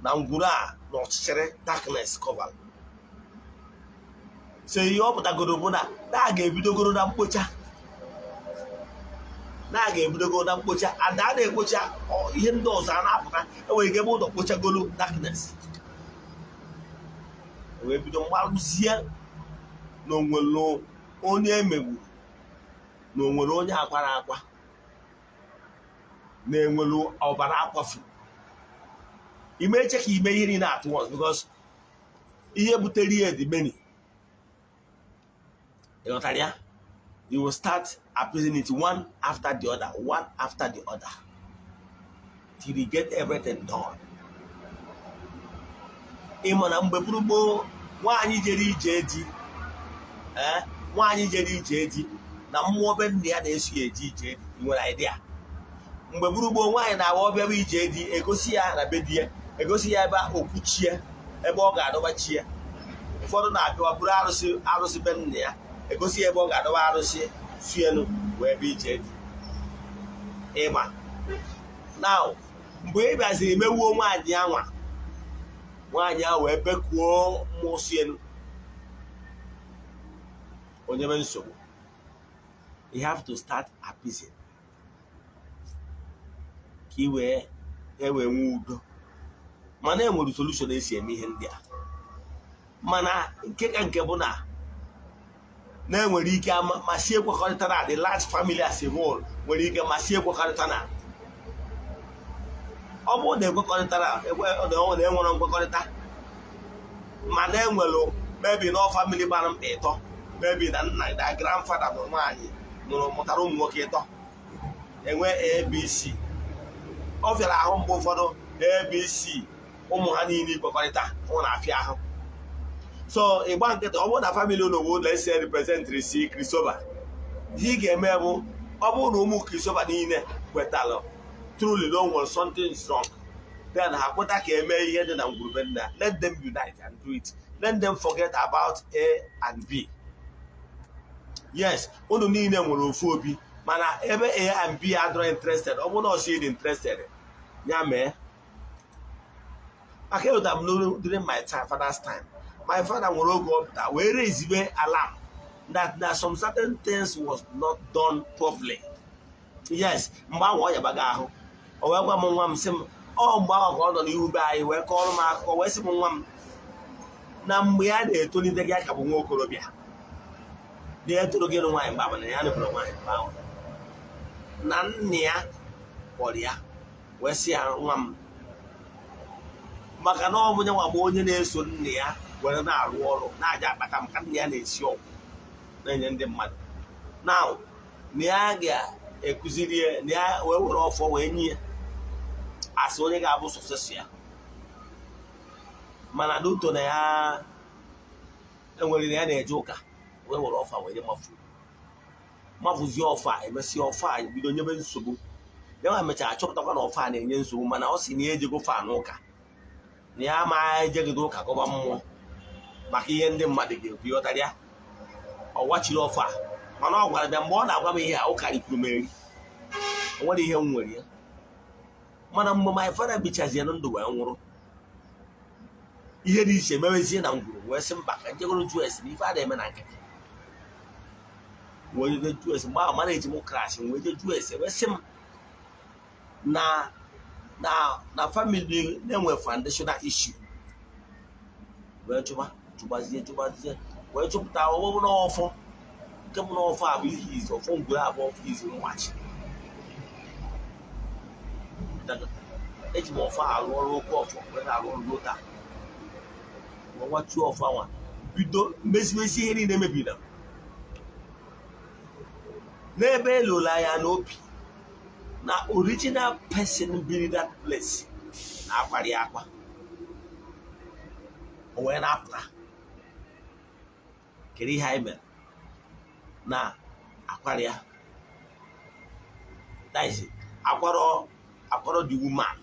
na ngwuru a na ọchịchịrị, darkness cover. So ihe ọ pụtagoro bụ na a ga-ebidogoro na mkpocha, na a ga-ebidogoro na mkpocha. Ada a na-ekpocha, ihe ndị ọzọ a na-apụta. Enwere ike ebe ụlọ kpochagolo darkness, wee bido mgbarụzie na onwere onye emegburu, na onwere onye akwara akwa, na enwere ọbara akwafu. Ime eche ka ime ihe niile at once, because ihe butere ihe dị many. Ịghọtara ya? You will start appeasing it one after the other, one after the other, till you get everything done. Ịma na mgbe gburu gboo, nwaanyị jere ije di, ee, nwaanyị jere ije di na mmụọ be nna ya na-eso ya eje ije di. Ị nwere idea? Mgbe gburu gboo, nwaanyị na-agba ọbịa ije di, egosi ya na be di ya, egosi ya ebe okwuchie, ebe ọ ga-adọba chi ya. Ụfọdụ na-abịawa buru arụsị, arụsị be nna ya, egosi ya ebe ọ ga-adọba arụsị fienu wee bịa ije di. Ịma now, mgbe ị bịaziri mewuo nwaanyị anwa, nwaanyị ahụ wee bekuo mmụọ sienu, onye be nsogbu. You have to start appeasing ka ị wee ewee nwee udo. Mana e nwere solution esi eme ihe ndị a. Mana nke ka nke bụ na na-enwere ike ma si ekwekọrịta na the large family as a whole nwere ike ma si ekwekọrịta na ọ bụrụ na ekwekọrịtara na enwere nkwekọrịta, mana enwere maybe na family gbara mkpa ịtọ, maybe na nna na grandfather bụ nwaanyị nụrụ, mụtara ụmụ nwoke ịtọ, enwe ABC. Ọ fịara ahụ mgbe ụfọdụ ABC ụmụ ha niile ikwekọrịta hụ na afịa ahụ. So ịgba nkịtị, ọ bụrụ na family ụlọ wo, let's say represent si Christopher, ihe ị ga-eme bụ, ọ bụrụ na ụmụ Christopher niile kwetalụ truly na o nwere something wrong, then ha kweta ka eme ihe dị na ngwurube nna, let them unite and do it. Let them forget about A and B. Yes, unu niile nwere ofu obi, mana ebe A and B adịrọ interested, ọ bụrụ na ọsị dị interested, ya mee. Aka eweta m n'olu during my time, father's time, My father nwere oge ọ pụta wee raise alarm that na some certain things was not done properly. Yes, mgbe ahụ ọ yabaga ahụ, o wee gwa m, "Nwa m," sị m, ọ mgbe ahụ ka ọ nọ n'ihu be anyị wee kọọrọ m akụkọ, wee sị m, "Nwa m," na mgbe ya na-etolite, gị ka bụ nwa okorobịa na ya toro gị nụ nwaanyị mgbe abalị ya nụbụrụ nwaanyị mgbe ahụ, na nna ya kpọrọ ya wee sị ya, "Nwa m," maka na ọ bụ nyanwa bụ onye na-eso nna ya were na-arụ ọrụ na-aja akpata, maka nna ya na-esi ọgwụ na-enye ndị mmadụ, na na ya ga-ekụziri ya, na ya wee were ọfọ wee nye ya asị onye ga-abụ successor ya. Mana n'uto na ya enwere na ya na-eje ụka, wee were ọfa wee mafu mafụzie ọfa. Emesịa, ọfa a bido nyebe nsogbu. Ya nwa mechara chọpụtakwa na ọfa a na-enye nsogbu, mana ọ sị na ya ejego fa n'ụka, na ya ama ejegide ụka gọba mmụọ maka ihe ndị mmadụ ga-ekwu. Ịghọtara ya? Ọ wachiri ọfa, mana ọ gwara bịa mgbe ọ na-agwa m ihe a, ụka rikwuru m eri, o nwere ihe m nwere ya. Mana mgbe my father bichazie ndụ wee nwụrụ, ihe dị iche mewezie na ngwuru, wee sị mba, ka njegoro jụọ esi na ife a na-eme na nkịtị. Wee jee jụọ esi. Mgbe ahụ mara eji m crash, wee jee jụọ esi, wee sị m na family na-enwe foundational issue. Wee jụba, jụbazie, jụbazie, wee chụpụta ọgbụgbụ n'ọfọ nke bụ n'ọfọ a bụ ihe izi ọfọ ngwuru abụọ, ọfọ izi mmachi. Eji m ọfọ arụ ọrụ, oke ọfọ wee na-arụ ọrụ ruo taa. Wee nwatuo ọfọ anwa, bido mezimezi ihe niile mebiri n'ebe elola ya n'obi na original person biri that place na-akwari akwa, o wee na-apụta. Kedu ihe anyị mere na akwari ya? That is akwaro, akwaro the woman,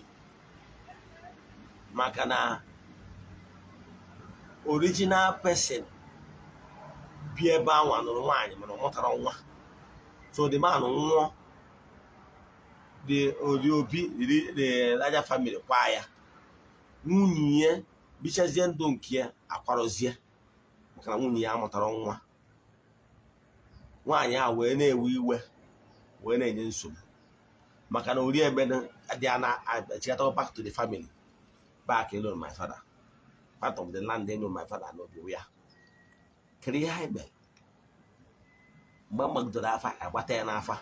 maka na original person bi ebe anwa nụrụ nwaanyị, mana ọ mụtara nwa. So the man nwụọ, the obi, the larger family kwa ya, nwunye ya bichazie ndụ nke ya, akwarozie maka na nwunye ya mụtara nwa. Nwaanyị a wee na-ewe iwe, wee na-enye nsogbu, maka na ori ebe dị a na-achịkọta back to the family, back alone my father, part of the land alone my father n'obi ya. Kedu ihe anyị mere mgbe m gbagidere afa, agbata ya n'afa?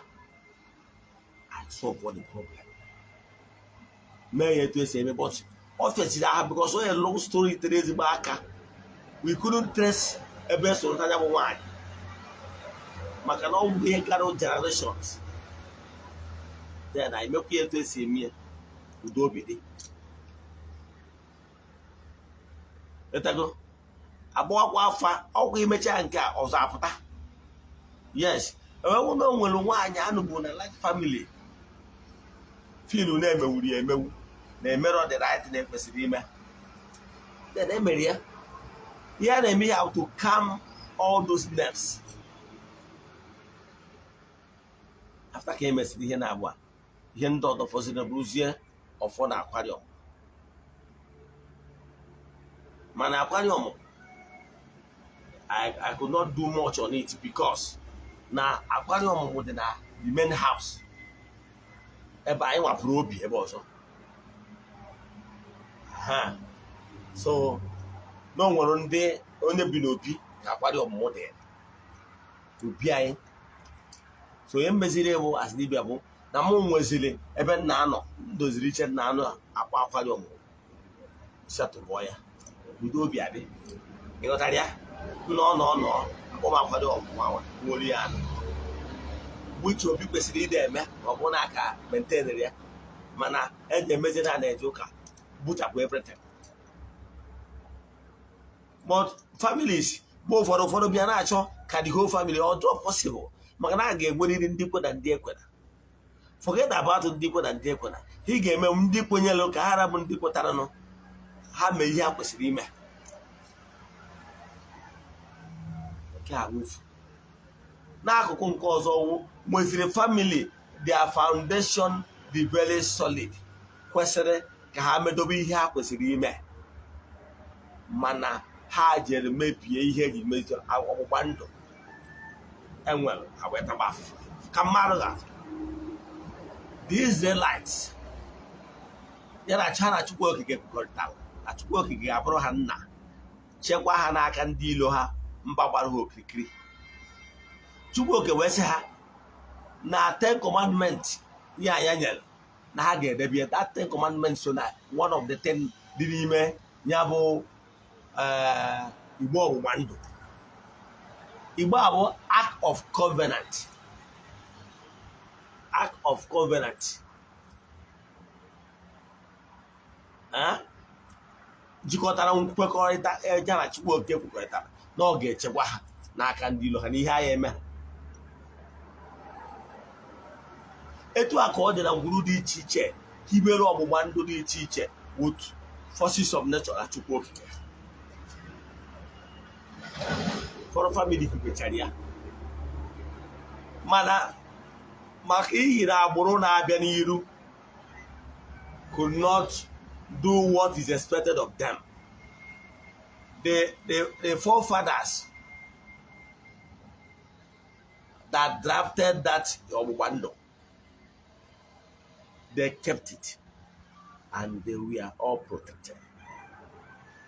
I solve all the problem, mee ya etu esi eme, but ọ fịachiri aha because onye long story tere ezigbo aka. We couldn't trace ebe soro anya bụ nwaanyị, maka na ọ bụ ihe gara generations. Then anyị mekwa ya etu esi eme ya, udo obi dị etago agbawakwa afa ọgwụ. Imechaa nke a, ọzọ apụta. Yes, enweghị na o nwere nwaanyị anụbụ na like family filu na-emewuru ya emewu na-emerọ the right na ekwesịrị ime. Then emere ya ihe a na-eme ya to calm all those nerves. After ka e mesịrị ihe na-abụ a, ihe ndị ọdọ fọziri bụrụzie ọfọ na aquarium. Mana aquarium, I could not do much on it because na aquarium dị na the main house ebe anyị nwapụrụ obi ebe ọzọ ha. So na o nwere ndị onye bi n'obi ka aquarium mụ dị obi anyị. So onye mmeziri bụ as dibịa bụ na mụ nweziri ebe m na-anọ, m doziri iche m na-anọ akpa aquarium, setụbụọ ya, udo obi adị. Ịghọtara ya? Nọ nọ nọ akpọ m aquarium nwa nwere ya anụ, which obi kwesịrị ịdị eme ma ọ bụ na aka maintainere ya, mana eji emezi na na-eje ụka gbuchapụ everything. But families mgbe ụfọdụ bịa na-achọ ka the whole family ọ dụọ possible, maka na a ga-enwerịrị ndị kwe na ndị ekwena. Forget about ndị kwe na ndị ekwena. Ị ga-eme ndị kwenyere ka ha rabụ ndị kwetaranụ, ha mee ihe ha kwesịrị ime. Nke a wefu n'akụkụ nke ọzọ wụ nweziri family their foundation dị very solid, kwesịrị ka ha medobe ihe ha kwesịrị ime, mana Ha jere mebie ihe eji mezie ọgbụgba ndụ enwere, ha wee taba afụfụ. Ka mmadụ ga the Israelites ya na cha na Chukwu Okike kwekọrịtara na Chukwu Okike ga-abụrụ ha nna, chekwa ha n'aka ndị ilo ha, mba gbara ha okirikiri. Chukwu Okike wee sị ha na Ten Commandment ya ya nyere na ha ga-edebe ya. That Ten Commandment so na one of the 10 dị n'ime ya bụ igbe ọgbụgba ndụ. Igbe a bụ Ark of Covenant. Ark of Covenant jikọtara nkwekọrịta ya na Chukwu Okike kwekọrịtara na ọ ga-echekwa ha n'aka ndị ilo ha na ihe agha eme ha. Etu a ka ọ dị na ngwuru dị iche iche hibere ọgbụgba ndụ dị iche iche with forces of nature na Chukwu Okike. Ụfọdụ family hibechara ya, mana maka ihi na agbụrụ na-abịa n'iru could not do what is expected of them, the forefathers that drafted that ọgbụgba ndụ, they kept it and they were all protected.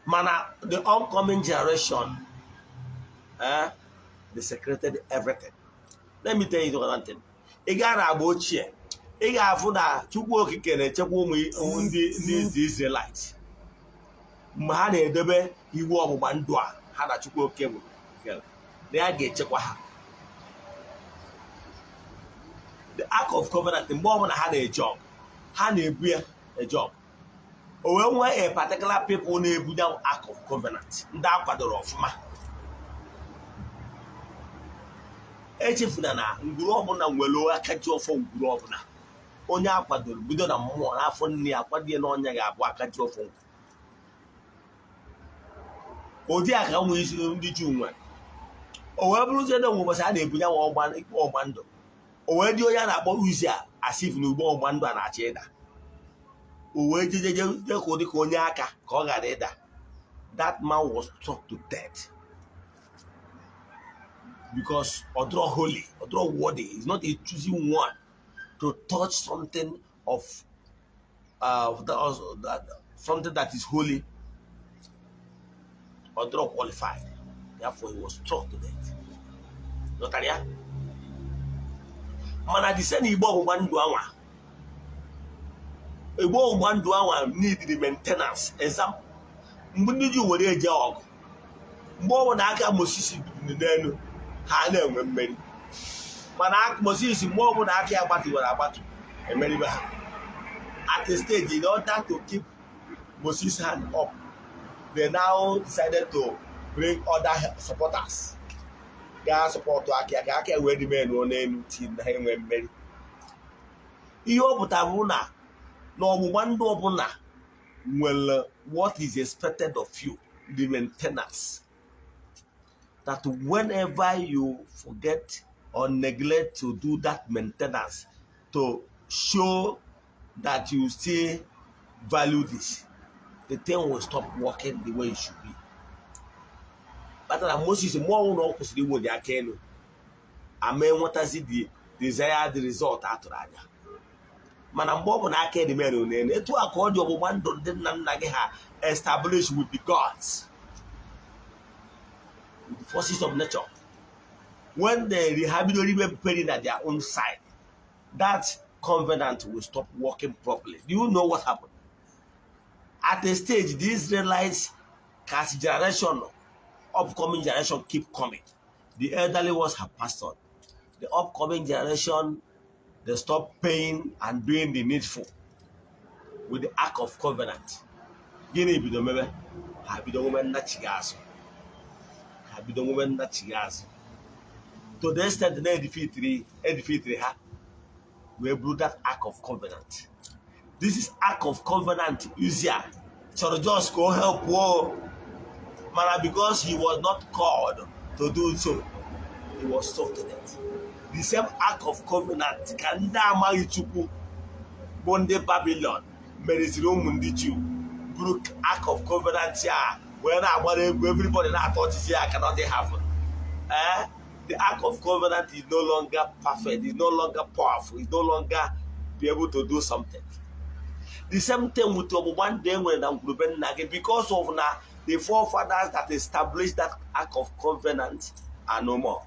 Mana the oncoming generation, desecrated everything. Let me tell you one thing. Ị gaa na agba ochie, ị ga-afụ na Chukwu Okike na-echekwa ụmụ ndị Israelites mgbe ha na-edebe iwu ọgbụgba ndụ a ha na Chukwu Okike nwere, na ya ga-echekwa ha. The Ark of Covenant, mgbe ọbụla ha na-eje ọgụ, ha na-ebu ya eje ọgụ. O wee nwee a particular people na-ebu ya Ark of Covenant, ndị a kwadoro ọfụma. Echefuna na ngwuru ọbụla nwere aka ji ọfọ. Ngwuru ọbụla onye a kwadoro bido na mmụọ n'afọ nne ya akwado ya na ọnya ga-abụ aka ji ọfọ ngwuru. Ụdị a ka nwe isi ndị Juu nwere. O wee bụrụzie na onwe ụbọchị a na-ebunye nwa ikpe ọgba ndụ, o wee dị onye a na-akpọ Uzia as if na ugbo ọgba ndụ a na-achọ ịda, o wee jejeje ka ụdị ka onye aka ka ọ ghara ịda. That man was struck to death because ọ dịrọ holy, ọ dịrọ worthy, is not a choosing one to touch something of something that is holy. Ọ dịrọ qualified, therefore he was struck to death. Ghọtara ya? Mana the same igbe ọgbụgba ndụ anwa, igbe ọgbụgba ndụ anwa needed maintenance. Example, mgbe ndị Juu were eje ọgụ, mgbe ọ bụla aka Moses dị n'elu, ha na-enwe mmeri. Mana Moses, mgbe ọ bụla aka ya gbatịwara agbatụ, emeribe ha. At a stage, in order to keep Moses' hand up, they now decided to bring other supporters gaa support aka ya ka aka ya wee dị menu n'elu ti na ha enwe mmeri. Ihe ọ pụtara bụ na na ọgbụgba ndụ ọbụla nwere what is expected of you, the maintenance, that whenever you forget or neglect to do that maintenance to show that you still value this, the thing will stop working the way it should be. Kpatara Moses, mgbe ọnwụ na ọ kwụsịrị iweli aka elu, ama enwetazi the desired result a tụrụ anya. Mana mgbe ọ bụ na aka edimere n'elu, etu a ka ọ dị ọgbụgba ndụ ndị nna nna gị ha establish with the gods, with the forces of nature, when they ha bidoro ime peri na their own side, that covenant will stop working properly. Do you know what happened? At a stage, the Israelites, as generation, upcoming generation keep coming, the elderly ones have passed on, the upcoming generation, they stop paying and doing the needful with the Ark of Covenant. Gịnị bido mebe? Ha bido nwebe nnachigha azụ, ha bido nwebe nnachigha azụ to the extent na edefeatiri ha wee buru that Ark of Covenant. This is Ark of Covenant Uzziah chọrọ just ka o help o, mana because he was not called to do so, he was struck to death. The same Ark of Covenant ka ndị amaghị Chukwu bụ ndị Babylon meriziri ụmụ ndị Juu buru Ark of Covenant a. Wee na-agbara egwu, everybody na-atọ ọchịchị ya aka. Nothing happen. Eh, the Ark of Covenant is no longer perfect, is no longer powerful, is no longer be able to do something. The same thing with ọgbụgba ndụ e nwere na ngwurube nna gị. Because of na the forefathers that established that Ark of Covenant are no more,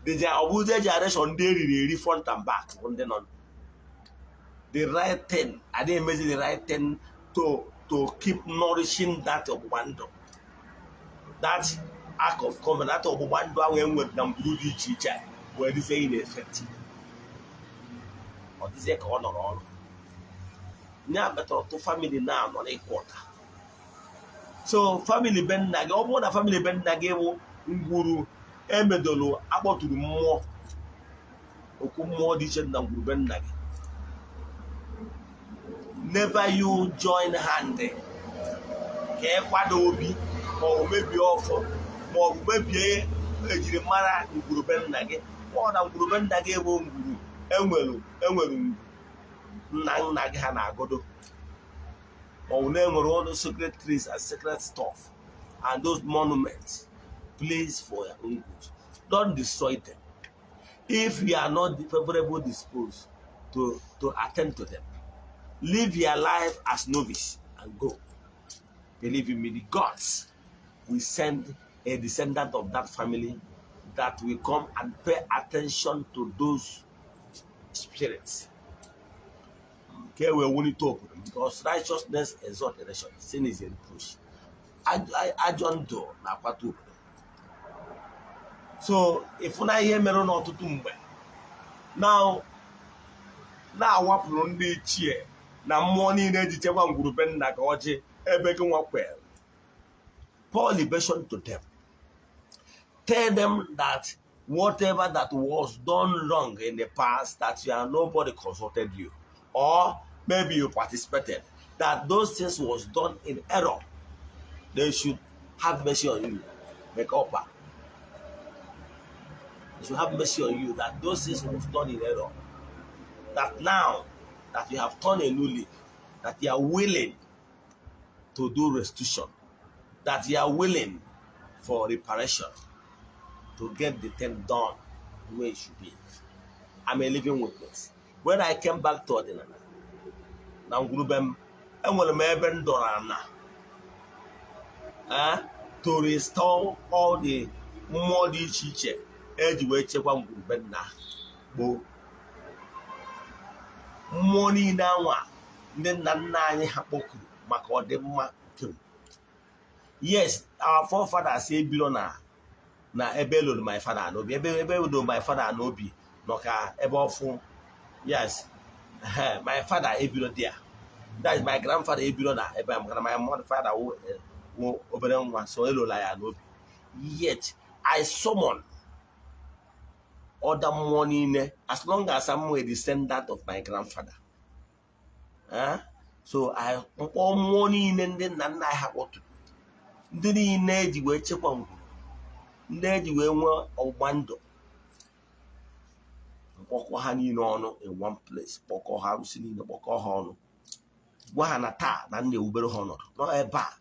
the ọ bụzie generation ndị eriri eri front and back bụ ndị nọ. The right thing adịghị emezi, the right thing to keep nourishing that ọgbụgba ndụ, that Ark of Covenant, that ọgbụgba ndụ ahụ e nwere na ngwuru dị iche iche, wee dịzie ineffective. Ọ dịzie ka ọ nọrọ ọrụ ya metọrọ ọtụtụ family na-anọ n'ịkwụ ụta. So family be nna gị, ọ bụrụ na family be nna gị bụ ngwuru emedolu, akpọturu mmụọ, okwu mmụọ dị iche na ngwuru be nna gị, never you join hand ka ịkwado obi ma ọ bụ mebie ọfọ ma ọ bụ mebie ejirimara ngwuru be nna gị. Ọ na ngwuru be nna gị bụ ngwuru enwere ngwuru nna nna gị ha na-agodo, ma ọ bụ na enwere all those sacred trees and sacred stuff and those monuments placed for your own good, don't destroy them. If you are not favorable disposed to attend to them, live your life as novice and go. Believe in me, the gods will send a descendant of that family that will come and pay attention to those spirits ka e wee wulite obodo, because righteousness exalts a nation, sin is a reproach. Ajọ ndụ na-akwatu obodo. So ịfụna ihe mere n'ọtụtụ mgbe now na-awapụrụ ndị ichie na mmụọ niile eji chekwa ngwurube nna ka ọjị ebe gị nwa kwere. Pour libation to them. Tell them that whatever that was done wrong in the past, that you are nobody consulted you or maybe you participated, that those things was done in error. They should have mercy on you. Make up. They should have mercy on you, that those things was done in error, that now that you have turned a new leaf, that you are willing to do restitution, that you are willing for reparation, to get the thing done the way it should be. I'm a living witness. When I came back to ọdịnala na ngwurube m, enwere m ebe m dọrọ ana to restore all the mmụọ dị iche iche eji wee chekwa ngwurube nna gboo. Mmụọ niile anwa ndị nna nna anyị ha kpọkuru maka ọdịmma nke m. Yes, our forefathers ebiro na ebe eloro my father n'obi, ebe eloro my father n'obi nọ ka ebe ọfụ. Yes, my father ebiro there, that is my grandfather ebiro na ebe a, maka na my mother father wụ obere nwa, so elola ya n'obi. Yet I summon other mmụọ niile as long as I'm a descendant of my grandfather. Eh? So I mkpọ mmụọ niile ndị nna nna anyị ha kpọtụrụ, ndị niile eji wee chekwa ngwuru, ndị eji wee nwee ọgbụgba ndụ, mkpọkọ ha niile ọnụ in one place, kpọkọ ha, arụsị niile, kpọkọ ha ọnụ, gwa ha na taa na nna ewubere ha ọnọdụ nọ ebe a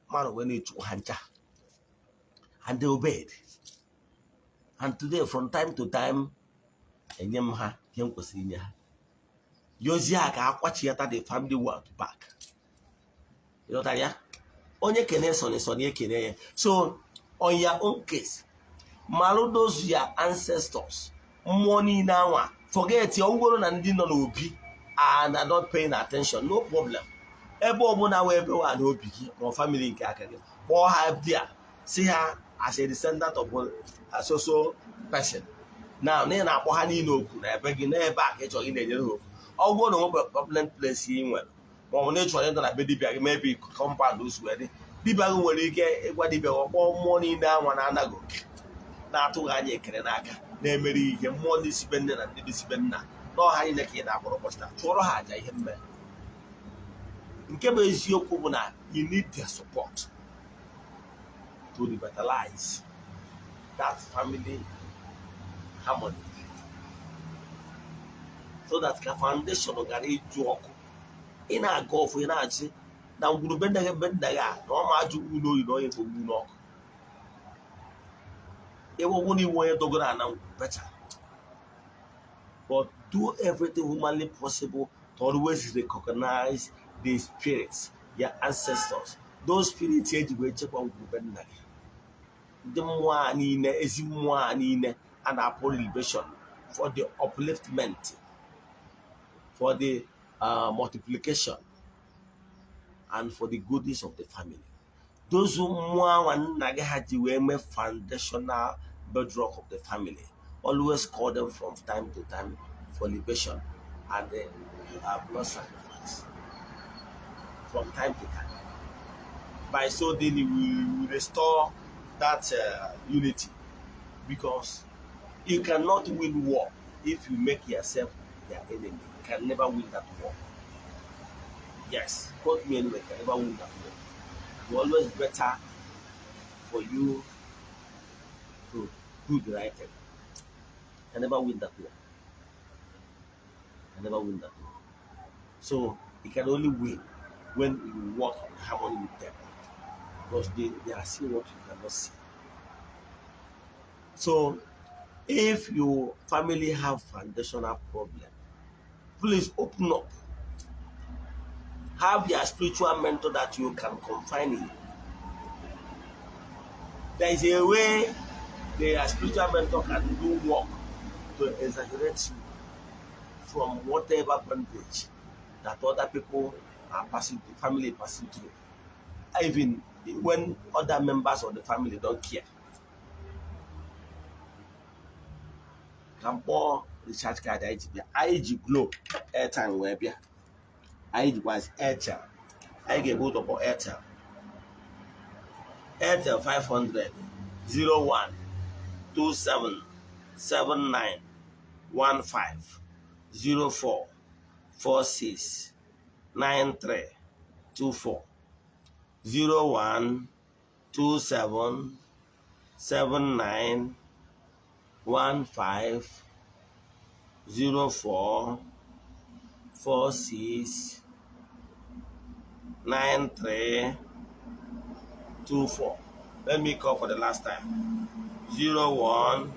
mmadụ wee na-echukwu ha ncha, and they obeyed. And today, from time to time, enye m ha ihe m kwesịrị inye ha, yozie ha ka akwachiata the family wealth back. Ịghọtara ya? Onye kene sọni sọni ekene ya. So on your own case, malụ those your ancestors, mmụọ niile anwa. Forget ọgwụgworo na ndị nọ n'obi and are not paying attention, no problem. Ebe ọbụla wee ebe wa n'obi gị ma ọ family nke aka gị, kpọọ ha bịa, si ha as a descendant of a so so person now, na ị na-akpọ ha niile okwu na ebe gị n'ebe a ka ị chọrọ ị na-enyere ha okwu. Ọ bụrụ na nwebe permanent place ị nwere, ma ọ bụ na ị chọrọ ịnọ na be dibịa gị, maybe compound osu wee dị dibịa gị, nwere ike ịgwa dibịa gị ọkpọọ mmụọ niile anwa na-anaghị oke, na-atụghị anya ekele n'aka, na-emere ihe mmụọ ndị si be nne na ndị si be nna n'ọha niile ka ị na-akpọrọ ụbọchị taa, chụọrọ ha àjà. Ihe mmere nke bụ eziokwu bụ na you need their support to revitalize that family harmony so that ka foundation gara ịjụ ọkụ. Ị na-aga ọfụ, ị na-achị Na ngwurube nna gị, be nna gị a na ọ ma ajụ ugwu n'oyi na onye egbu n'ọkụ. Ịwụgwụ na iwu onye dogoro ana ngwuru better, but do everything humanly possible to always recognize the spirits, your ancestors, those spirits eji wee chekwa ngwurube nna gị, ndị mmụọ a niile, ezi mmụọ a niile a na-apụ libation for the upliftment, for the multiplication and for the goodness of the family. Those mmụọ anwa nna gị ha ji wee mee foundational bedrock of the family, always call them from time to time for libation and blood sacrifice from time to time. By so doing, we will restore that unity, because you cannot win war if you make yourself their enemy. You can never win that war. Yes, quote me anyway, you can never win that war. It's always better for you to do the right thing. You can never win that war. You can never win that war. So you can only win when you work in harmony with them, because they are seeing what you cannot see. So if your family have foundational problem, please open up. Have your spiritual mentor that you can confide in. There is a way the spiritual mentor can do work to exaggerate you from whatever bondage that other people are passing, the family passing through. Even when other members of the family don't care. Ka m kpọọ recharge card anyị ji bịa. Anyị ji Glo airtime wee bịa. Anyị jikwazi Airtel. Anyị ga-ebu ụzọ kpọọ Airtel. Airtel 500 01 27 79 15 04 46 93 24, 01 27 79 15 04 46 93 24. Let me call for the last time. 01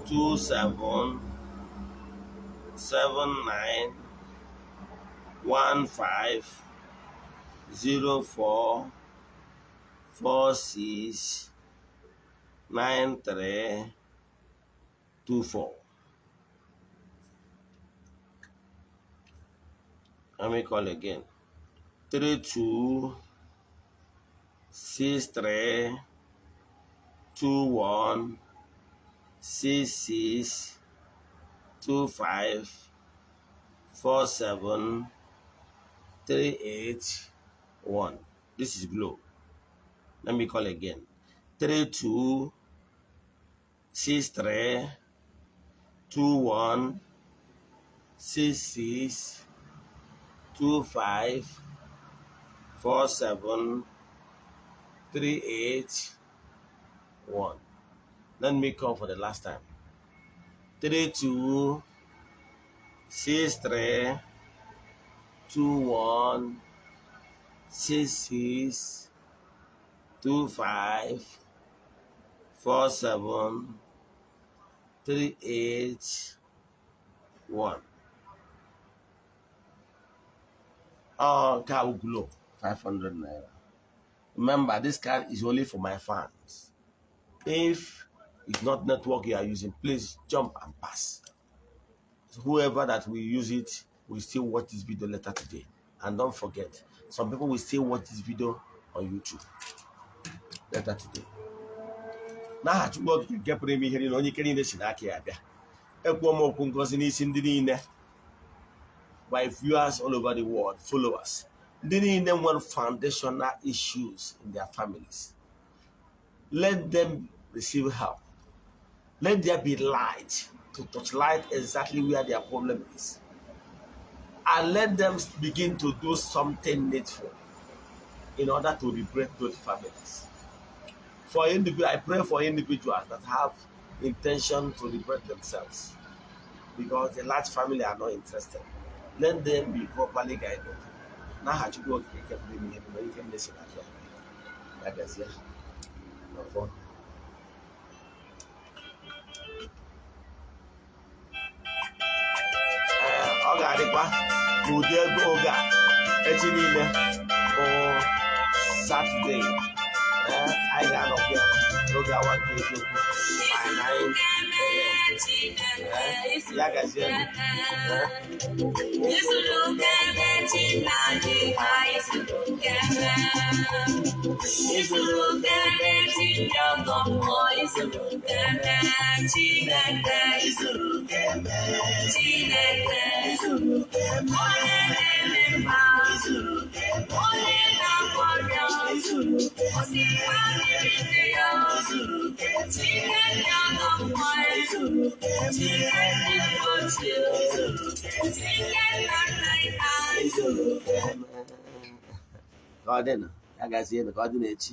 27 79 15 04 46 93 24. Let me call again. 3 2 6 3 2 1 6 6 2 5 4 7 3 8 1. This is Glo. Let me call again. 3 2 6 3 2 1 6 6 2 5 4 7 3 8 1. Let me call for the last time. 3 2 6 3 2 1 6 6 2 5 4 7 3 8 1. Oh, nke a Glo 500 naira. Remember, this card is only for my fans. If it's not network you are using, please jump and pass. Whoever that will use it will still watch this video later today. And don't forget, some people will still watch this video on YouTube later today. N'aha Chukwu Okike nke pụrụ ime ihe niile, onye ike niile si n'aka ya bịa, ekwuo m okwu ngozi n'isi ndị niile, my viewers all over the world, followers, ndị niile nwere foundational issues in their families. Let them receive help. Let there be light to touchlight exactly where their problem is, and let them begin to do something needful in order to liberate those families. For individual, I pray for individuals that have intention to liberate themselves, because the large family are not interested. Let them be properly guided. N'aha Chukwu Okike nke pụrụ ime ihe niile, ike m na-esi n'aka ya. Ya gazie n'ọfọ. Ee, ọ ga-adịkwa n'ụdị ego oge a echi niile bụ Satọde. Ee, anyị ga-anọkwa ya n'oge awa nke eziokwu by 9 a.m. Ee, ya gazie. Ee. Ka ọ dị nụ, ya gazie, ka ọ dị n'echi.